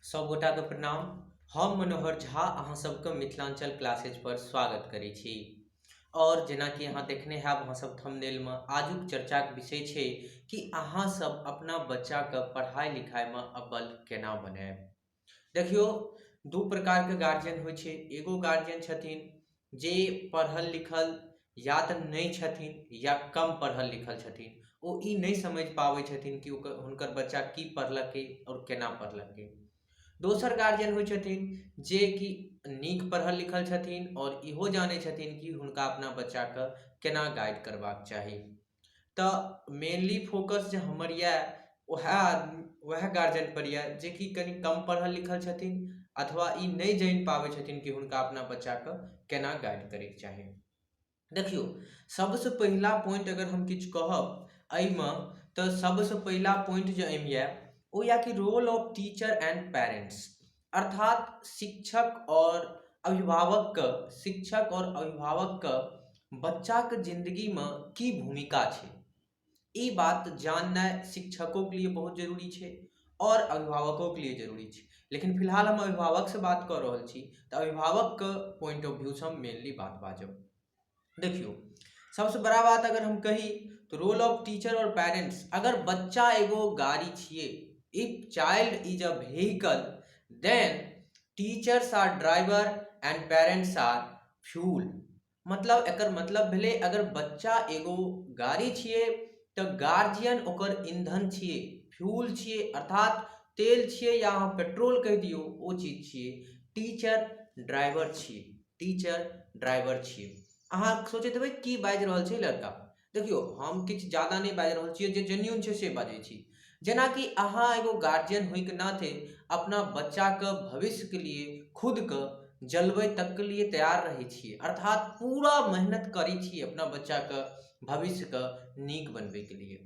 सब गोटाके प्रणाम। हम मनोहर झा अहाँ सबके मिथिलांचल क्लासेज पर स्वागत करै छी। और जेनाकि अहाँ देखने हैब अहाँ सब थंबनेलमे, आजुक चर्चाके विषय छै कि अहाँ सब अपना बच्चाके पढ़ाइ लिखाइमे अव्वल केना बनायब। देखियौ, दू प्रकारके गार्जियन होइ छै। एगो गार्जियन छथिन जे पढ़ल लिखल या तऽ नहि छथिन या कम पढ़ल लिखल छथिन, ओ ई नहि समझि पाबै छथिन कि ओकर हुनकर बच्चा की पढ़लकै आओर केना पढ़लकै। दोसर गार्जियन होइ छथिन जे कि नीक पढ़ल लिखल छथिन आओर इहो जानै छथिन कि हुनका अपना बच्चाके केना गाइड करबाक चाही। तऽ मेनली फोकस जे हमर यऽ वएह आदमी वएह गार्जियनपर यऽ जेकि कनि कम पढ़ल लिखल छथिन अथवा ई नहि जानि पाबै छथिन कि हुनका अपना बच्चाके केना गाइड करैके चाही। देखियौ, सबसँ पहिला पॉइंट अगर हम किछु कहब एहिमे तऽ सबसँ पहिला पॉइंट जे एहिमे यऽ ओ यऽ कि role of teacher and parents, अर्थात शिक्षक आओर अभिभावकके शिक्षक आओर अभिभावकके बच्चाके जिन्दगीमे की भूमिका छै, ई बात जाननाइ शिक्षकोके लिए बहुत जरूरी छै आओर अभिभावकोके लिए जरूरी छै। लेकिन फिलहाल हम अभिभावकसँ बात कऽ रहल छी तऽ अभिभावकके पॉइंट ऑफ व्यू सँ हम मेनली बात बाजब। देखियौ, सबसँ बड़ा बात अगर हम कही तऽ रोल ऑफ टीचर आओर पेरेंट्स, अगर बच्चा एगो गाड़ी छियै, if child is a vehicle then teachers are driver and parents are fuel. मतलब एकर मतलब भेलै अगर बच्चा एगो गाड़ी छियै तऽ गार्जियन ओकर ईंधन छियै, फ्यूल छियै, अर्थात तेल छियै या अहाँ पेट्रोल कहि दियौ ओ चीज छियै। टीचर ड्राइवर छियै, टीचर ड्राइवर छियै। अहाँ सोचैत हेबै की बाजि रहल छै लड़का। देखियौ, हम किछु ज्यादा नहि बाजि रहल छियै, जे जेन्यून छै से बाजै छी। जेनाकि अहाँ एगो गार्जियन होइके नाते अपना बच्चाके भविष्यके लिए खुदके जलबै तकके लिए तैयार रहै छियै, अर्थात पूरा मेहनत करै छियै अपना बच्चाके भविष्यके नीक बनबैके लिए।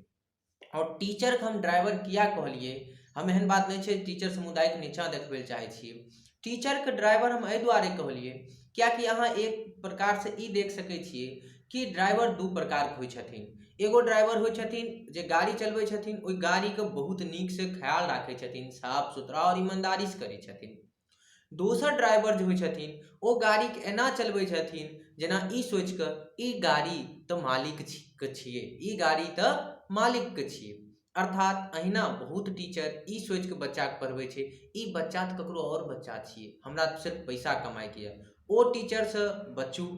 आओर टीचरके हम ड्राइवर किया कहलियै, हम एहन बात नहि छै टीचर समुदायके नीचाँ देखबै लए चाहै छियै। टीचरके ड्राइवर हम एहि दुआरे कहलियै किएकि अहाँ एक प्रकारसँ ई देख सकै छियै कि ड्राइवर दू प्रकारके होइ छथिन। एगो ड्राइवर होइ छथिन जे गाड़ी चलबै छथिन, ओहि गाड़ीके बहुत नीकसँ ख्याल राखै छथिन, साफ सुथरा आओर ईमानदारीसँ करै छथिन। दोसर ड्राइवर जे होइ छथिन ओ गाड़ीके एना चलबै छथिन जेना ई सोचि कऽ ई गाड़ी तऽ मालिक के छियै, ई गाड़ी तऽ मालिकके छियै। अर्थात अहिना बहुत टीचर ई सोचि कऽ बच्चाके पढ़बै छै ई बच्चा तऽ ककरो आओर बच्चा छियै, हमरा तऽ सिर्फ पैसा कमाइके यऽ। ओ टीचरसँ बचू।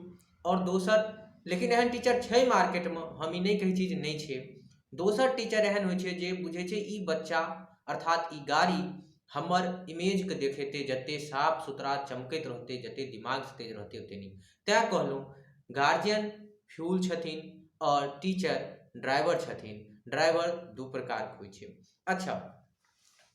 आओर दोसर, लेकिन एहन टीचर छै मार्केटमे, हम ई नहि कहै छी जे नहि छै। दोसर टीचर एहन होइ छै जे बुझै छै ई बच्चा अर्थात ई गाड़ी हमर इमेजके देखेतै, जते साफ सुथरा चमकैत रहतै, जते दिमागसँ तेज रहतै ओते नीक। तैँ कहलहुँ गार्जियन फ्यूल छथिन आओर टीचर ड्राइवर छथिन। ड्राइवर दू प्रकारके होइ छै। अच्छा,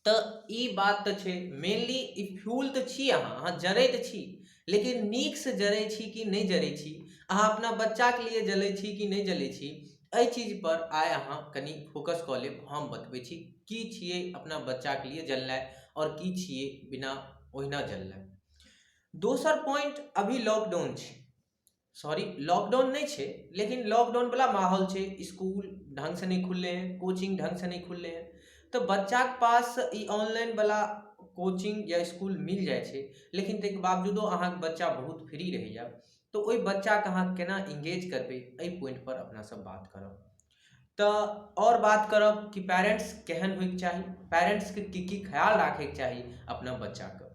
तऽ ई बात तऽ छै मेनली ई फ्यूल तऽ छी अहाँ, अहाँ जरैत छी, लेकिन नीकसँ जरै छी कि नहि जरै छी, अहाँ अपना बच्चाके लिए जलै छी कि नहि जलै छी, एहि चीजपर आइ अहाँ कनि फोकस कऽ लेब। हम बतबै छी की छियै अपना बच्चाके लिए जलनाइ आओर की छियै बिना ओहिना जलनाइ। दोसर पॉइंट, अभी लॉकडाउन छै, सॉरी लॉकडाउन नहि छै लेकिन लॉकडाउन वाला माहौल छै, स्कूल ढंग से नहि खुलले हैं, कोचिंग ढंग से नहि खुलले हैं, तऽ बच्चाके पास ई ऑनलाइन वाला कोचिंग या स्कूल मिल जाइ छै, लेकिन ताहिके बावजूदो अहाँके बच्चा बहुत फ्री रहैया, तऽ ओहि बच्चाके अहाँ केना इंगेज करबै, एहि पॉइंट पर अपना सब बात करब। तऽ आओर बात करब कि पेरेंट्स केहन होइके चाही, पेरेंट्सके की की ख्याल राखैके चाही अपना बच्चाके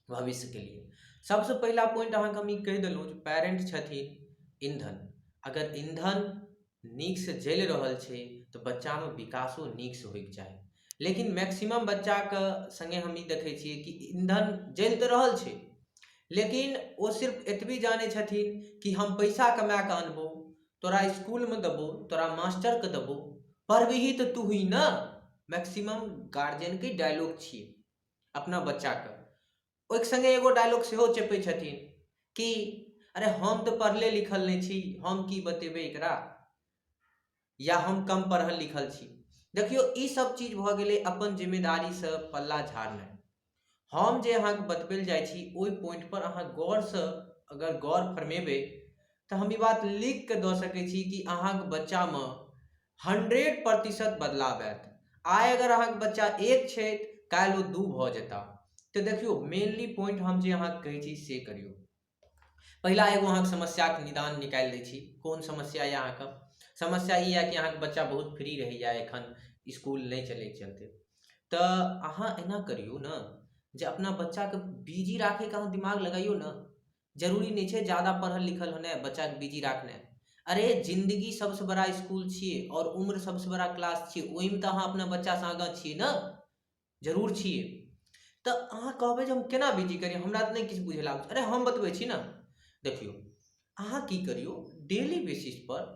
भविष्यके लिए। सबसँ पहिला पॉइंट अहाँके हम ई कहि देलहुँ जे पेरेंट छथिन ईंधन, अगर ईंधन नीकसँ जलि रहल छै तऽ बच्चामे विकासो नीकसँ होइके चाही। लेकिन मैक्सिमम बच्चाके सङ्गे हम ई देखै छियै कि ईंधन जलि तऽ रहल छै लेकिन ओ सिर्फ एतबी जानै छथिन कि हम पैसा कमा कऽ अनबो, तोरा स्कूलमे देबो, तोरा मास्टरके देबो, पढ़बिही तऽ तू ही ने। मैक्सिमम गार्जियनके डायलॉग छियै अपना बच्चाके। ओहिके सङ्गे एगो डायलॉग सेहो चेपै छथिन कि अरे हम तऽ पढ़ले लिखल नहि छी, हम की बतेबै एकरा, या हम कम पढ़ल लिखल छी। देखियौ, ई सब चीज भऽ गेलै अपन जिम्मेदारीसँ पल्ला झाड़नाइ। हम जे अहाँके बतबै लए जाइ छी ओहि पॉइंट पर अहाँ गौरसँ अगर गौर फरमेबै तऽ हम ई बात लिख कऽ दऽ सकै छी कि अहाँके बच्चामे 100% बदलाव आयत। आइ अगर अहाँके बच्चा एक छथि, काल्हि ओ दू भऽ जेता। तऽ देखियौ, मेनली पॉइंट हम जे अहाँके कहै छी से करियौ। पहिला एगो अहाँके समस्याके निदान निकालि दै छी। कोन समस्या यऽ अहाँके? समस्या ई यऽ कि अहाँके बच्चा बहुत फ्री रहैया एखन इसकुल नहि चलैके चलते। तऽ अहाँ एना करियौ ने जे अपना बच्चाके बिजी राखैके अहाँ दिमाग लगैयौ ने। जरूरी नहि छै ज्यादा पढ़ल लिखल होनाइ बच्चाके बिजी राखनाइ। अरे जिन्दगी सबसँ बड़ा इसकुल छियै आओर उम्र सबसँ बड़ा क्लास छियै, ओहिमे तऽ अहाँ अपना बच्चासँ आगाँ छियै ने, जरूर छियै। तऽ अहाँ कहबै जे हम केना बिजी करी, हमरा तऽ नहि किछु बुझै लए आबै छै। अरे हम बतबै छी ने। देखियौ, अहाँ की करियौ, डेली बेसिसपर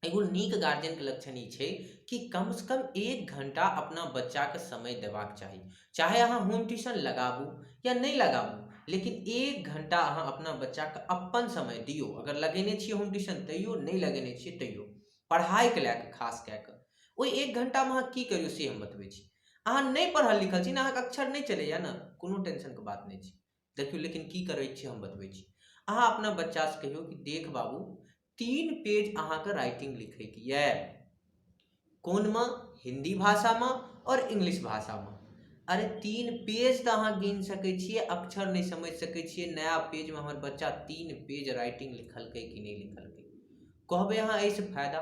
एगो नीक गार्जियनके लक्षण ई छै कि कमसँ कम 1 घण्टा अपना बच्चाके समय देबाक चाही। चाहे अहाँ होम ट्यूशन लगाबू या नहि लगाबू, लेकिन 1 घण्टा अहाँ अपना बच्चाके अपन समय दियौ। अगर लगेने छियै होम ट्यूशन तैयो, नहि लगेने छियै तैयो, पढ़ाइके लए कऽ खास कए कऽ ओहि 1 घण्टामे अहाँ की करियौ से हम बतबै छी। अहाँ नहि पढ़ल लिखल छी ने, अहाँके अक्षर नहि चलैए ने, कोनो टेंशनके बात नहि छै। देखियौ, लेकिन की करै छी हम बतबै छी। अहाँ अपना बच्चासँ कहियौ कि देख बाबू, 3 पेज अहाँके राइटिंग लिखैके यऽ, कोनमे? हिन्दी भाषामे आओर इंग्लिश भाषामे। अरे 3 पेज तऽ अहाँ गिन सकै छियै, अक्षर नहि समझि सकै छियै। नया पेजमे हमर बच्चा 3 पेज राइटिंग लिखलकै कि नहि लिखलकै? कहबै अहाँ एहिसँ फायदा?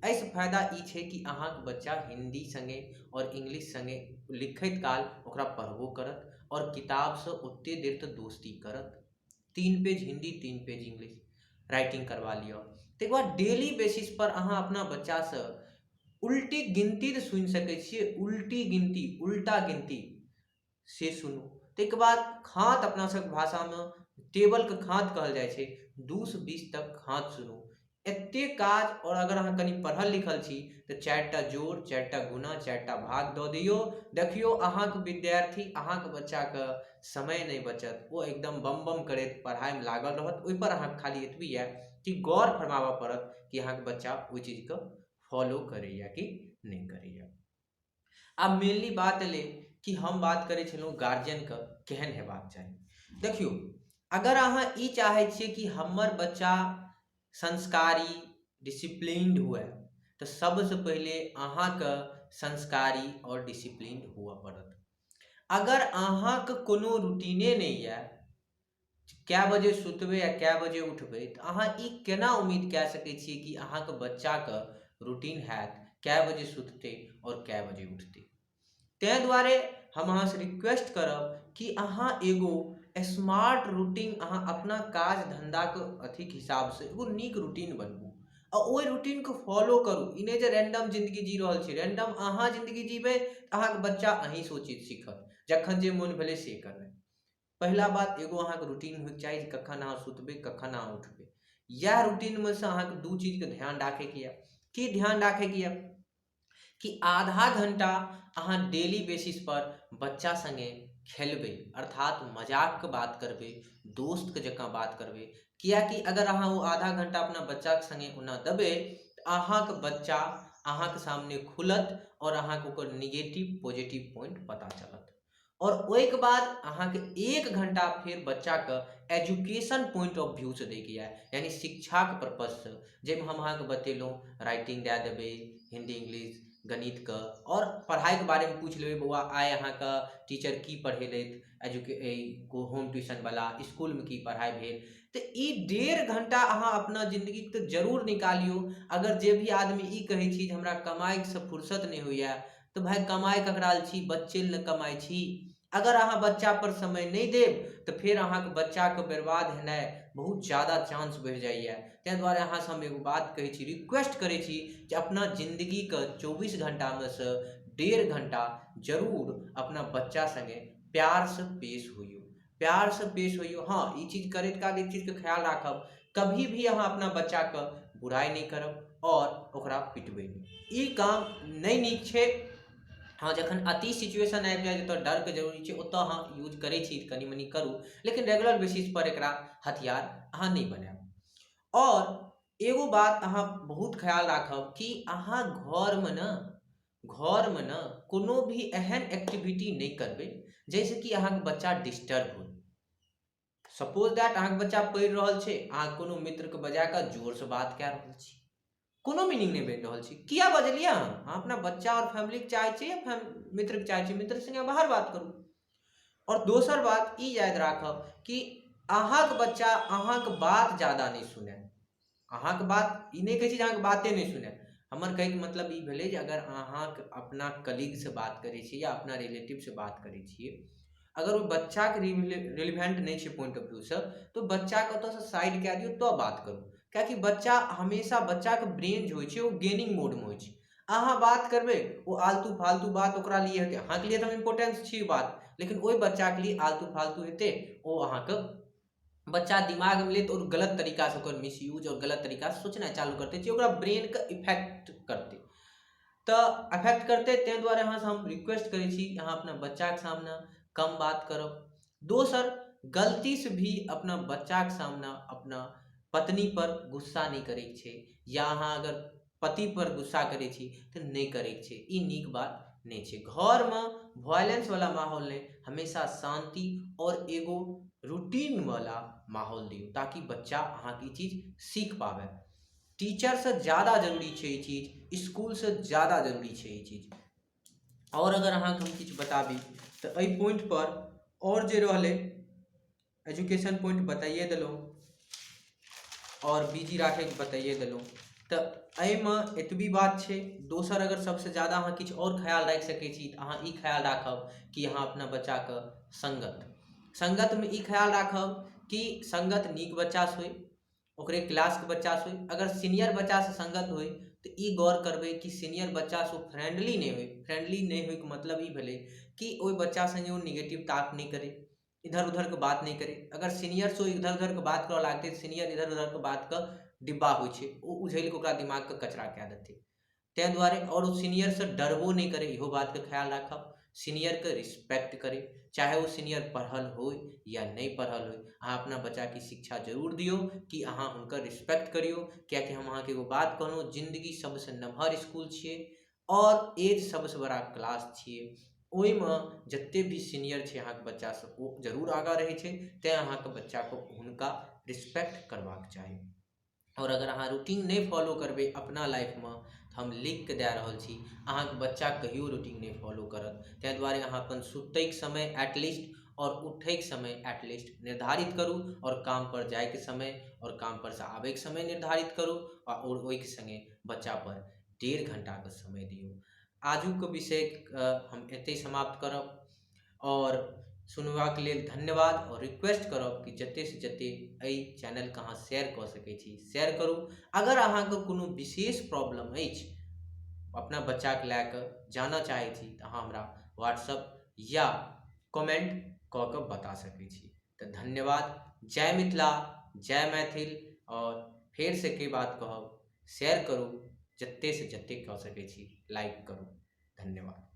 एहिसँ फायदा ई छै कि अहाँके बच्चा हिन्दी सङ्गे आओर इंग्लिश सङ्गे लिखैत काल ओकरा पढ़बो करत आओर किताबसँ ओते देर तऽ दोस्ती करत। 3 page Hindi, 3 page English writing करवा लिअ। ताहिके बाद डेली बेसिसपर अहाँ अपना बच्चासँ उल्टी गिनती तऽ सुनि सकै छियै, उल्टी गिनती, उल्टा गिनती से सुनू। ताहिके बाद खाँत, अपना सबके भाषामे टेबलके खाँत कहल जाइ छै, 2 से 20 तक खाँत सुनू। एते काज। आओर अगर अहाँ कनि पढ़ल लिखल छी तऽ 4टा जोड़, 4टा गुना, 4टा भाग दऽ दियौ। देखियौ, अहाँके विद्यार्थी, अहाँके बच्चाके समय नहि बचत, ओ एकदम बम बम करैत पढ़ाइमे लागल रहत। ओहिपर अहाँके खाली एतबी यए कि गौर फरमाबऽ पड़त कि अहाँके बच्चा ओहि चीजके फॉलो करैया कि नहि करैया। आब मेनली बात एलै कि हम बात करै छलहुँ गार्जियनके केहन हेबाक चाही। देखियौ, अगर अहाँ ई चाहै छियै कि हमर बच्चा संस्कारी डिसिप्लिन्ड हुए, तऽ सबसँ पहिले अहाँके संस्कारी आओर डिसिप्लिन्ड हुअ पड़त। अगर अहाँके कोनो रूटीने नहि यऽ, कए बजे सुतबै आ कए बजे उठबै, तऽ अहाँ ई केना उम्मीद कए सकै छियै कि अहाँके बच्चाके रूटीन हैत, कए बजे सुततै आओर कए बजे उठतै? ताहि दुआरे हम अहाँसँ रिक्वेस्ट करब कि अहाँ एगो स्मार्ट रूटीन, अहाँ अपना काज धन्धाके अथीके हिसाबसँ एगो नीक रूटीन बनबू आ ओहि रूटीनके फॉलो करू। ई नहि जे रैंडम जिन्दगी जी रहल छी। रैंडम अहाँ जिन्दगी जीबै तऽ अहाँके बच्चा अहीँसँ ओ चीज सीखत, जखन जे मोन भेलै से करनाइ। पहिला बात, एगो अहाँके रूटीन होइके चाही जे कखन अहाँ सुतबै, कखन अहाँ उठबै। इएह रूटीनमे से अहाँके 2 चीजके ध्यान राखैके यऽ। की ध्यान राखैके यऽ? कि आधा घंटा अहाँ डेली बेसिस पर बच्चा सङ्गे खेलबै, अर्थात मजाकके बात करबै, दोस्तके जकाँ बात करबै। किएकि अगर अहाँ ओ आधा घंटा अपना बच्चाके सङ्गे ओना देबै तऽ अहाँके बच्चा अहाँके सामने खुलत आओर अहाँके ओकर निगेटिव पॉजिटिव पॉइंट पता चलत। आओर ओहिके बाद अहाँके 1 घंटा फेर बच्चाके एजुकेशन पॉइंट ऑफ व्यू से दैके यऽ, यानी शिक्षाके पर्पजसँ, जाहिमे हम अहाँके बतेलहुँ राइटिंग दए देबै हिन्दी इंग्लिश गणितके, आओर पढ़ाइके बारेमे पूछि लेबै, बौआ आइ अहाँके टीचर की पढ़ेलथि, होम ट्यूशनवला, इसकुलमे की पढ़ाइ भेल। तऽ ई 1.5 घंटा अहाँ अपना जिन्दगीके तऽ जरूर निकालियौ। अगर जे भी आदमी ई कहै छी जे हमरा कमाइसँ फुर्सत नहि होइए, तऽ भाय कमाइ ककरा लेल छी? बच्चे लेल ने कमाइ छी। अगर अहाँ बच्चा पर समय नहि देब तऽ फेर अहाँके बच्चाके बर्बाद हेनाइ बहुत ज्यादा चांस बढ़ि जाइए। ताहि दुआरे अहाँसँ हम एगो बात कहै छी, रिक्वेस्ट करै छी जे अपना जिन्दगीके 24 घंटामे सँ 1.5 घंटा जरूर अपना बच्चा सङ्गे प्यारसँ पेश होइयौ, प्यारसँ पेश होइयौ। हँ, ई चीज करैत काल एक चीजके ख्याल राखब, कभी भी अहाँ अपना बच्चाके बुराइ नहि करब आओर ओकरा पिटबै नहि। ई काम नहि नीक छै। हँ, जखन अति सिचुएशन आबि जाय जतऽ डरके जरूरी छै, ओतऽ अहाँ यूज करै छी, कनि मनि करू, लेकिन रेगुलर बेसिस पर एकरा हथियार अहाँ नहि बनायब। आओर एगो बात अहाँ बहुत ख्याल राखब कि अहाँ घरमे ने कोनो भी एहन एक्टिविटी नहि करबै जाहिसँ कि अहाँके बच्चा डिस्टर्ब होइ। सपोज that अहाँके बच्चा पढ़ि रहल छै, अहाँ कोनो मित्रके बजा कऽ जोरसँ बात कए रहल छी, कोनो मीनिंग नहि बनि रहल छै। किया बजलियै अहाँ? अहाँ अपना बच्चा आओर फैमिलीके चाहै छियै या मित्रके चाहै छियै? मित्र सङ्गे बाहर बात करू। आओर दोसर बात ई याद राखब कि अहाँके बच्चा अहाँके बात जादा नहि सुनय। अहाँके बात ई नहि कहै छी जे अहाँके बाते नहि सुनय, हमर कहैके मतलब ई भेलै जे अगर अहाँके अपना कलीगसँ बात करै छी या अपना रिलेटिवसँ बात करै छियै, अगर ओ बच्चाके रिलेवेंट नहि छै पॉइंट ऑफ व्यू सँ, तऽ बच्चाके ओतऽसँ साइड कए दियौ तब बात करू। किएकि बच्चा हमेशा, बच्चाके ब्रेन जे होइ छै ओ गेनिंग मोडमे होइ छै। अहाँ बात करबै ओ आलतू फालतू बात ओकरा लिए हेतै, अहाँके लिए तऽ हम इम्पोर्टेंस छी बात, लेकिन ओहि बच्चाके लिए आलतू फालतू हेतै। ओ अहाँके बच्चा दिमागमे लेत आओर गलत तरीकासँ ओकर मिसयूज आओर गलत तरीकासँ सोचनाइ चालू करतै, जे ओकरा ब्रेनके इफेक्ट करतै, तऽ इफेक्ट करतै। ताहि दुआरे अहाँसँ हम रिक्वेस्ट करै छी, अहाँ अपना बच्चाके सामने कम बात करब। दोसर, गलतीसँ भी अपना बच्चाके सामने अपना पत्नीपर गुस्सा नहि करैके छै, या अहाँ अगर पतिपर गुस्सा करै छी तऽ नहि करैके छै, ई नीक बात नहि छै। घरमे वायलेंसवला माहौल नहि, हमेशा शान्ति आओर एगो रूटीनवला माहौल दियौ, ताकि बच्चा अहाँके ई चीज सीख पाबै। टीचरसँ ज्यादा जरूरी छै ई चीज, इसकुलसँ ज्यादा जरूरी छै ई चीज। आओर अगर अहाँके हम किछु बताबी तऽ एहि पॉइंटपर आओर जे रहलै एजुकेशन पॉइंट बताइए देलहुँ आओर बिजी राखैके बताइए देलहुँ, तऽ एहिमे एतबी बात छै। दोसर, अगर सबसँ ज्यादा अहाँ किछु आओर ख्याल राखि सकै छी तऽ अहाँ ई ख्याल राखब कि अहाँ अपना बच्चाके सङ्गतमे ई ख्याल राखब कि सङ्गत नीक बच्चासँ होइ, ओकरे क्लासके बच्चासँ होइ। अगर सीनियर बच्चासँ सङ्गत होइ तऽ ई गौर करबै कि सीनियर बच्चासँ ओ फ्रेंडली नहि होइ। फ्रेंडली नहि होइके मतलब ई भेलै कि ओहि बच्चा सङ्गे ओ निगेटिव ताक नहि करै, इधर उधरके बात नहि करै। अगर सीनियरसँ इधर उधरके बात करऽ लागतै तऽ सीनियर इधर उधरके बातके डिब्बा होइ छै, ओ उझलि कऽ ओकरा दिमागके कचरा कए देतै। ताहि दुआरे आओर ओ सीनियरसँ डरबो नहि करै, इहो बातके ख्याल राखब। सीनियरके रिस्पेक्ट करै, चाहे ओ सीनियर पढ़ल होइ या नहि पढ़ल होइ। अहाँ अपना बच्चाके शिक्षा जरूर दियौ कि अहाँ हुनकर रिस्पेक्ट करियौ, किएकि हम अहाँके एगो बात कहलहुँ, जिन्दगी सबसँ नमहर इसकुल छियै आओर एज सबसँ बड़ा क्लास छियै। ओहिमे जतेक भी सीनियर छै अहाँके बच्चासँ ओ जरूर आगाँ रहै छै, तैँ अहाँके बच्चाके हुनका रिस्पेक्ट करबाक चाही। आओर अगर अहाँ रूटीन नहि फॉलो करबै अपना लाइफमे तऽ हम लिखिकऽ दए रहल छी, अहाँके बच्चा कहियो रूटीन नहि फॉलो करत। ताहि दुआरे अहाँ अपन सुतैके समय एटलीस्ट आओर उठैके समय एटलीस्ट निर्धारित करू, आओर कामपर जाइके समय आओर कामपरसँ आबैके समय निर्धारित करू, आओर ओहिके सङ्गे बच्चापर 1.5 घण्टाके समय दियौ। आजुके विषयके हम एतहि समाप्त करब आओर सुनबाक लेल धन्यवाद, आओर रिक्वेस्ट करब कि जतेकसँ जतेक एहि चैनलके अहाँ शेयर कऽ सकै छी शेयर करू। अगर अहाँके कोनो विशेष प्रॉब्लम अछि अपना बच्चाके लए कऽ जानऽ चाहै छी तऽ अहाँ हमरा व्हाट्सअप या कमेंट कऽ कऽ बता सकै छी। तऽ धन्यवाद, जय मिथिला, जय मैथिल। आओर फेरसँ एके बात कहब, शेयर करू जतेकसँ जतेक कऽ सकै छी, लाइक करू। धन्यवाद।